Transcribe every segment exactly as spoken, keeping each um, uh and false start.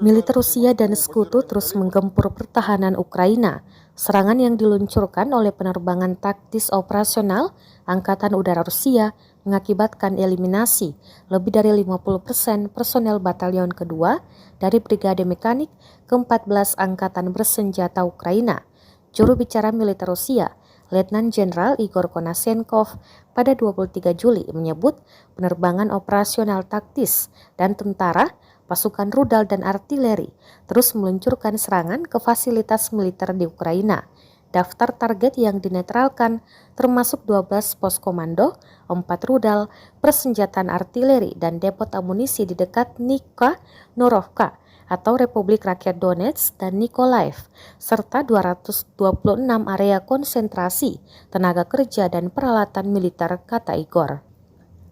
Militer Rusia dan Sekutu terus menggempur pertahanan Ukraina. Serangan yang diluncurkan oleh penerbangan taktis operasional Angkatan Udara Rusia mengakibatkan eliminasi lebih dari lima puluh persen personel Batalion Kedua dari Brigade Mekanik keempat belas Angkatan Bersenjata Ukraina. Juru bicara militer Rusia, Letnan Jenderal Igor Konashenkov, pada dua puluh tiga Juli menyebut penerbangan operasional taktis dan tentara, pasukan rudal dan artileri terus meluncurkan serangan ke fasilitas militer di Ukraina. Daftar target yang dinetralkan termasuk dua belas pos komando, empat rudal, persenjataan artileri, dan depot amunisi di dekat Nikanorovka atau Republik Rakyat Donetsk dan Nikolaev, serta dua ratus dua puluh enam area konsentrasi tenaga kerja dan peralatan militer, kata Igor.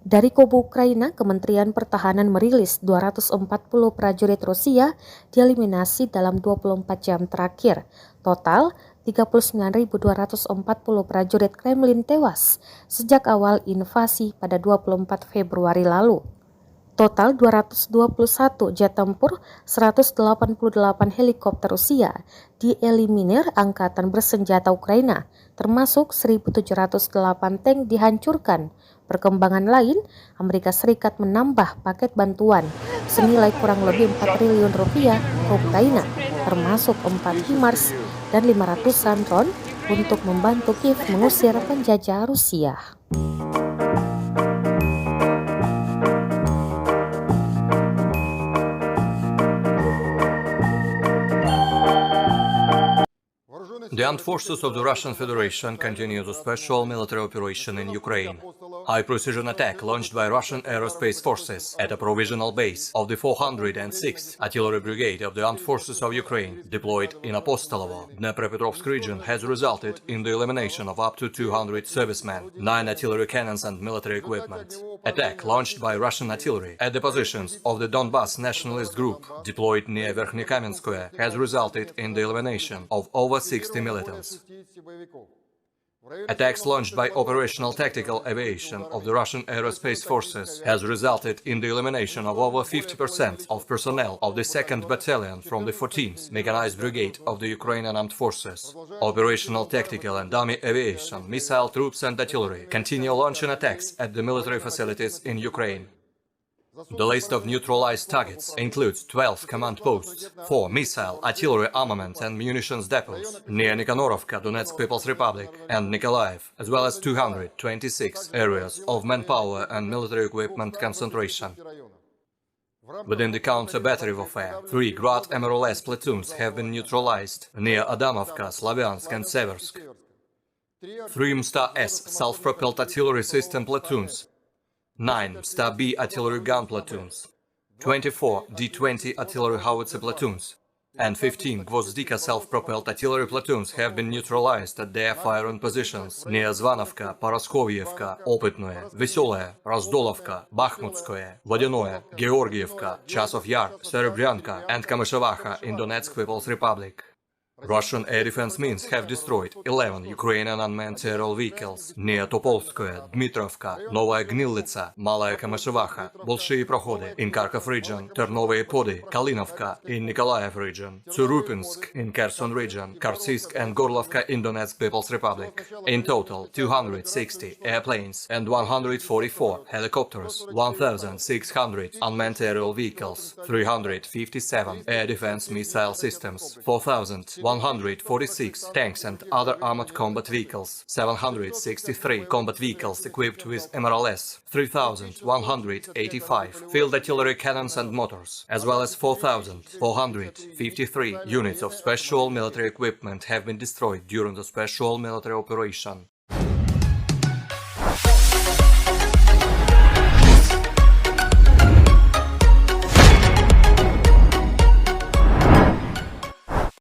Dari kubu Ukraina, Kementerian Pertahanan merilis dua ratus empat puluh prajurit Rusia dieliminasi dalam dua puluh empat jam terakhir. Total, tiga puluh sembilan ribu dua ratus empat puluh prajurit Kremlin tewas sejak awal invasi pada dua puluh empat Februari lalu. Total dua ratus dua puluh satu jet tempur, seratus delapan puluh delapan helikopter Rusia dieliminir angkatan bersenjata Ukraina, termasuk seribu tujuh ratus delapan tank dihancurkan. Perkembangan lain, Amerika Serikat menambah paket bantuan senilai kurang lebih empat triliun rupiah ke Ukraina, termasuk empat HIMARS dan lima ratusan drone untuk membantu Kiev mengusir penjajah Rusia. The armed forces of the Russian Federation continue the special military operation in Ukraine. High precision attack launched by Russian aerospace forces at a provisional base of the four hundred and sixth Artillery Brigade of the Armed Forces of Ukraine, deployed in Apostolovo, Dnepropetrovsk region, has resulted in the elimination of up to two hundred servicemen, nine artillery cannons and military equipment. Attack launched by Russian artillery at the positions of the Donbas Nationalist Group, deployed near Verkhnekamenskoye, has resulted in the elimination of over sixty militants. Attacks launched by Operational Tactical Aviation of the Russian Aerospace Forces has resulted in the elimination of over fifty percent of personnel of the second Battalion from the fourteenth Mechanized Brigade of the Ukrainian Armed Forces. Operational Tactical and Army Aviation, missile troops and artillery continue launching attacks at the military facilities in Ukraine. The list of neutralized targets includes twelve command posts, four missile, artillery armament and munitions depots near Nikanorovka, Donetsk People's Republic, and Nikolaev, as well as two hundred twenty-six areas of manpower and military equipment concentration. Within the counter-battery warfare, three Grad M R L S platoons have been neutralized near Adamovka, Slavyansk, and Seversk. Three M star S self-propelled artillery system platoons, nine M star B artillery gun platoons, twenty-four D twenty artillery howitzer platoons, and fifteen Gvozdika self-propelled artillery platoons have been neutralized at their firing positions near Zvanovka, Paraskovievka, Opytnoye, Veselaya, Razdolovka, Bakhmutskoye, Vodanoye, Georgievka, Chasov Yar, Serebryanka, and Kamyshovacha in Donetsk People's Republic. Russian air defense mines have destroyed eleven Ukrainian unmanned aerial vehicles near Topolskoye, Dmitrovka, Novaya Gnillica, Malaya Kamyshovacha, Bolsheye Prohody in Kharkov region, Ternovye Pody, Kalinovka in Nikolaev region, Tsurupinsk in Kherson region, Karsiisk and Gorlovka in Donetsk People's Republic. In total, two hundred sixty airplanes and one hundred forty-four helicopters, one thousand six hundred unmanned aerial vehicles, three hundred fifty-seven air defense missile systems, four thousand one hundred forty-six tanks and other armored combat vehicles, seven hundred sixty-three combat vehicles equipped with M R L S, three thousand one hundred eighty-five field artillery cannons and mortars, as well as four thousand four hundred fifty-three units of special military equipment have been destroyed during the special military operation.